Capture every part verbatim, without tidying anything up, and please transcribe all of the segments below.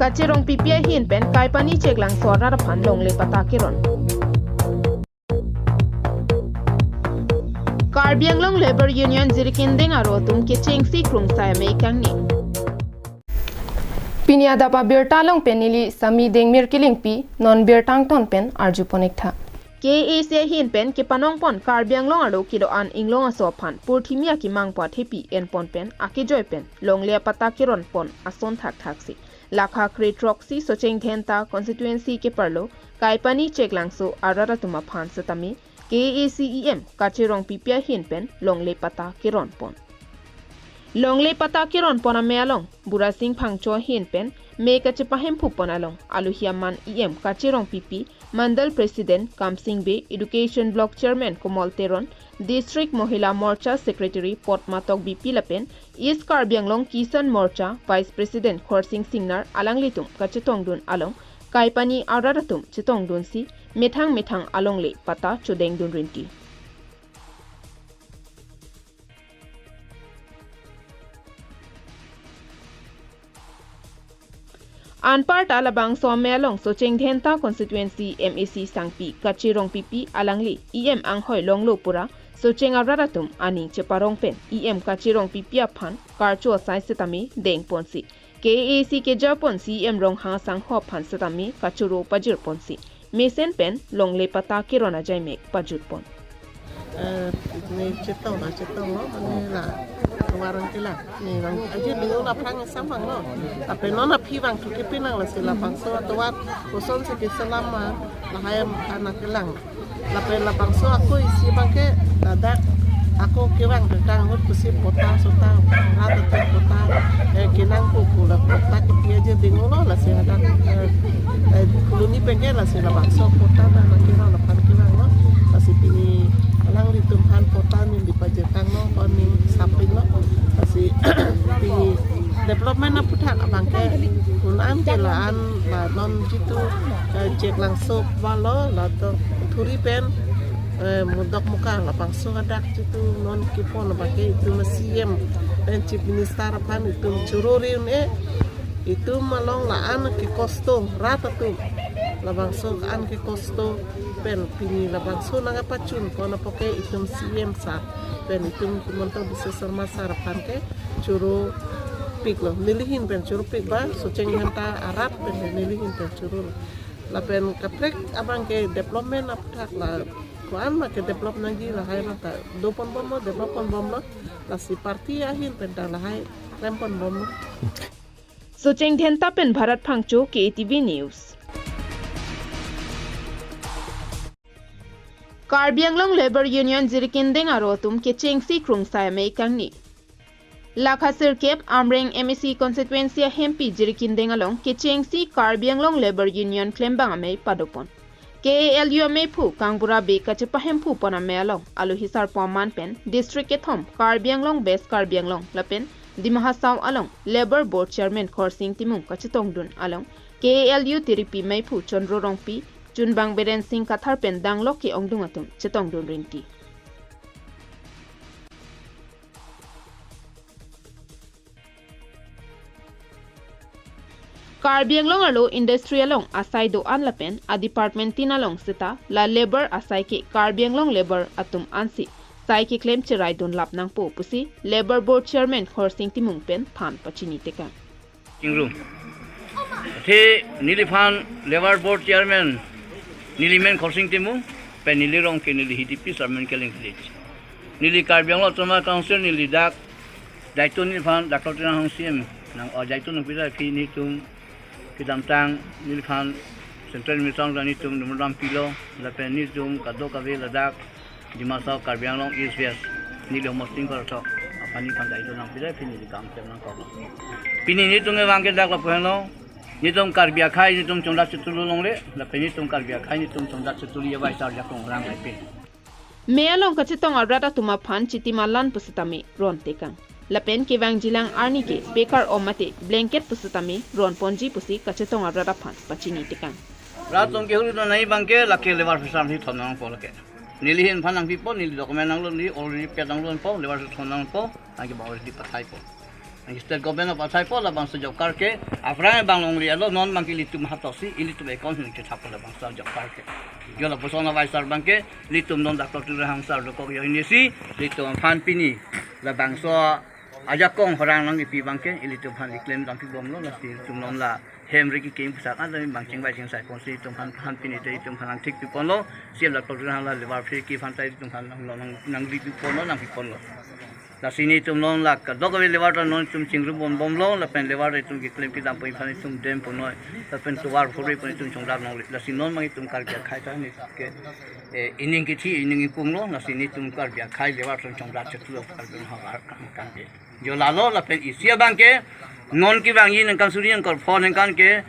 Kacherong Pipi ahin pen Kaipani Cheklangso arat aphan longle patta keron. Karbi Anglong Labour Union Jirikindeng aro atum kechengsi krungsai amei kangni. Pini adap abirta along pen neli Sami Dengmir Kilingpi, non birta angton pen arjupon-ik tha. K A A C ahin pen kepanongpon Karbi Anglong arlo kedo-an inglong aso aphan purthimi akemang pu athepi enpon pen akejoi pen longle apatta keronpon ason thakthak si lakha kre throksi Socheng Dhenta constituency keparlo Kaipani Cheklangso arat atum aphan setame K A A C E M Kacherong Pipi ahin pen longle patta keronpon. Longle patta keronpon amei along Burasing Phangcho ahin pen me kachepahemphupon along alohi aman E M Kacherong Pipi, Mandal President Kamsing Bey, Education Block Chairman Komol Teron, District Mohila Morcha Secretary Potma Tokbipi lapen East Karbi Anglong Kisan Morcha Vice President Khorsing Singnar alanglitum kachetongdun along Kaipani arat atum chetongdunsi methang methang alongle patta chodengdun rinti. Anparta labangso amei along Socheng Dhenta constituency M A C sangpi Kacherong Pipi alangli E M anghoi longlo pura Socheng arat atum aning cheparong pen E M Kacherong Pipi aphan karcho asai setame dengponsi K A A C kejapon C E M Ronghang asangho aphan setame kachoro pajirponsi mesen pen longle patta keron ajai mek pajutpon. Eh, ne chetong la chetong lo, mane la warang kela. Ne bang aji dinglo la phrang sam bang lo. Tapi non aphi bang thuke pinang lasi labangso atovar kosonsi keselam ma lahai anak kelang. Lapen labangso ako isi abangke ladak ako kevang tang hut pusi patta sota rat atum patta, eh, kenang pupu la patta kepi aji dinglo lasi ladak, eh, eh, colony penke lasi labangso patta ta na kevang lapen kevanglo lasi pini alanglitum aphan patta neli pajirkanglo, ko ning sapinglo lasi pini development aputhak abangke un-an ke la-an la non jitu, eh, Cheklangso valo la to thuri pen, eh, mudok muka labangso adak jitu non kepon abangke itum C E M pen Chief Minister aphan itum choro ri un-e, itum along la-an kekosto rat atum labangso an kekosto pen pini labangso nangkepachun pon apotke itum C E M sir pen itum Himanta Biswa Sarma sir aphan ke choro piklo, neli ahin pen choro pik ba, Socheng Dhenta arat pen neli ahin pen choro. Lapen kaprek abangke development aputhak la ko-an ma ke develop nangji lahai ma ta doponbomlo, develop ponbomlo, lasi party ahin pen ta lahai klem ponbomlo. Socheng Dhenta pen Bharat Phangcho, K A T V News. Karbi Anglong Labour Union Jirikindeng aro atum kechengsi krungsai amei kangni. Lakha sirkep Amreng M A C constituency ahempi Jirikindeng along kechengsi Karbi Anglong Labour Union klembang amei padopon. K A L U ameiphu Kangbura Bey kachepahemphupon amei along alohi sarpo aman pen district kethom Karbi Anglong, West Karbi Anglong lapen Dima Hasao along Labour Board Chairman Khorsing Timung kachetongdun along K A L U tiripi meiphu Chandro Rongpi, chunbang Biren Singh Kathar pen danglok ke-ongdung atum chetongdun rinti. Karbi Anglong arlo industry along asai do-an lapen a department tin along seta la labour asai ke Karbi Anglong labour atum ansi sai keklem cheraidun lap nangpo pusi Labour Board Chairman Khorsing Timung pen than pachini tekang. Chingrum. Athe neliphan Labour Board Chairman neli men Khorsing Timung, pen neli rong ke neli Hidipi Sarmen Keleng Village. Neli Karbi Anglong Autonomous Council neli dak daito neliphan Doctor Tuliram Ronghang C E M nang, oh, daito nangpi ta aphi netum kedamtang neliphan Central Minister ta netum dumram pilo, lapen netum kadokave ladak Dima Hasao Karbi Anglong East West neli homosting kor tho aphan nephan daito nangpi ta aphi neli kam klem nangkok. Pini netum kevang ke dak lapu henlo, netum Karbi akhei netum chongdak chetulu longle, lapen netum Karbi akhei netum chongdak chetulu ya bai sar jakong rang ai pe. Mei along kachetong arat atum aphan chitima lan pusitame ron tekang. Lapen kevangjilang arni ke bekar om mate blanket pusitame ron ponji pusi kachetong arat aphan pachini tekang. Rat atum kehuri do nai abangke lake labour officer ni thon nangpo lake. Neli ahin phan nangpipo, neli document nanglun, neli already pet nanglunpo, labour officer thon nangpo, nangke ba already pathaipo. State government of asaipo labangso job card ke aphrang bang longle alo, non bangke ilitum hatok si ilitum account hini ke thapo labangso job card ke. Jo lapuson a vice sir bangke ilitum non Doctor Tuliram Ronghang sir dokok yo ini si ilitum aphan pini labangso ajakong horang nangkipi bangke ilitum aphan i-claim dam pibomlo, lasi ilitum non la hem ri kekim pusat an bang chingvai chingsai ponsi ilitum aphan, aphan pini te ilitum aphan nangthik piponlo, C M Doctor Tuliram Ronghang la labour free kiphan ta ilitum aphan nang, nang, nang, nangri piponlo, nangpiponlo. Lasi nelitum non la kadokave labour ta non itum chingrum bom bomlo, lapen labour itum ke-claim kedam pon aphan itum dem ponnoi, lapen tovar phuri pon itum chongdar nongle. Lasi non bang itum Karbi akhai ta neli ke, eh, ining kithi, ining ipunglo, lasi nelitum Karbi akhai labour itum chongdar chethulo Karbi Anglong havar kang ke. Jo lalo lapen isi abangke non kevangji ningkan suri ningkan pho ningkan ke,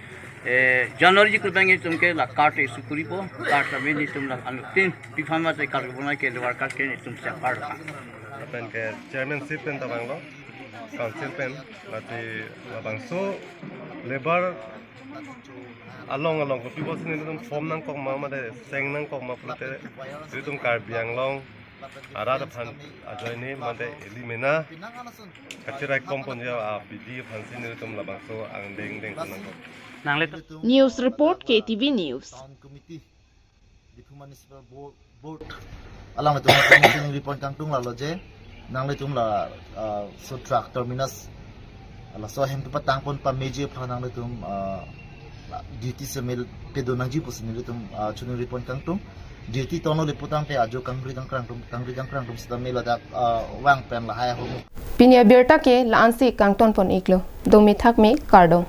eh, January chiklo bang itum ke la card issue kuripo, card kami nelitum la anuttin piphan mate card bonai ke labour card ke nelitum siap card. Lapen ke chairmanship pen ta vanglo, council pen, mate labangso labour along along kopi pusi nelitum form nangkok ma mate seng nangkok ma pulote, nelitum Karbi Anglong arat aphan ajoine mate ili mena kachirai kom ponji abidi aphansi nelitum labangso angdeng deng nangkok. Nanglitum News report, K T V News. Town Committee, Diphu Municipal Board, Board. Alanglitum nangri pon kangtung lalo je, nanglitum la, ah, so truck terminus, laso ahem tu patang pon pameji aphan nanglitum, ah, duty semil pedo nangji pusi nelitum, ah, chiningri pon kangtung. Duty tonglo le putangte ajo kangri kangkrang atum, kangri kangkrang atum sita me ladak, ah, vang pen lahai ahormu. Pini abirta ke la-ansi kangton pon iklo. Dome thakme, kardom.